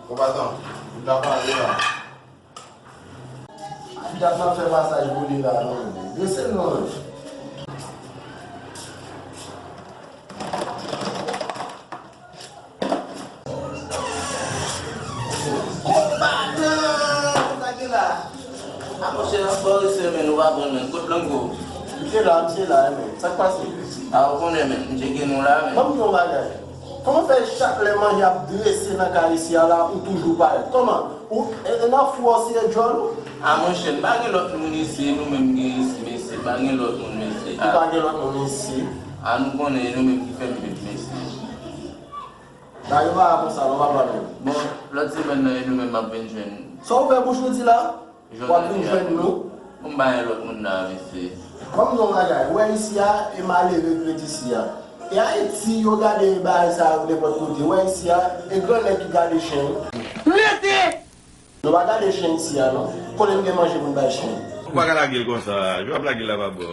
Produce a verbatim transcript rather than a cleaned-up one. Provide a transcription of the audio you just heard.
Konpatan, m ta pale la. Dat nan fè pasaj pou li la, non. Drese l non. Konpatan, sa gen la? A monchè, anfò rese men nou pa bon men. Kot Lango? M te la, m te la, men. Sa k pase? A, ou konnen men, m tcheke nou la men. Ban m di yon bagay. Kòman fè chak lè manje ap drese nan kay isi a la, ou toujou parèt? Kòman? Ou, e, e nan fou a, ou siye djòl ou? A monchè, n pa gen lòt moun isi, e nou menm gen isi, mesye. Pa gen lòt moun, mesye. Ou pa gen lòt moun isi? A, nou konnen, e nou menm ki fè m viv, mesye. Dayè, pa konsa, non, pa pale. Bon, lòt semèn nan, e nou menm m ap vin jwenn. Sa w ouvè bouch ou di la? W ap vin jwenn nou? Bon, m pa gen lòt moun la, mesye. Ban m di w yon bagay, ou wè isi a, e malere k ret isi a. E Ayiti, yo gade bagay sa yo nenpòt kote. Ou wè isi a, e grannèg ki gade chen yo. Rete! Nou pa gade chen isi a, non. Konnen n gen manje pou n bay chen yo. Ou pa ka lage l konsa, jan w ap lage l la pa bon.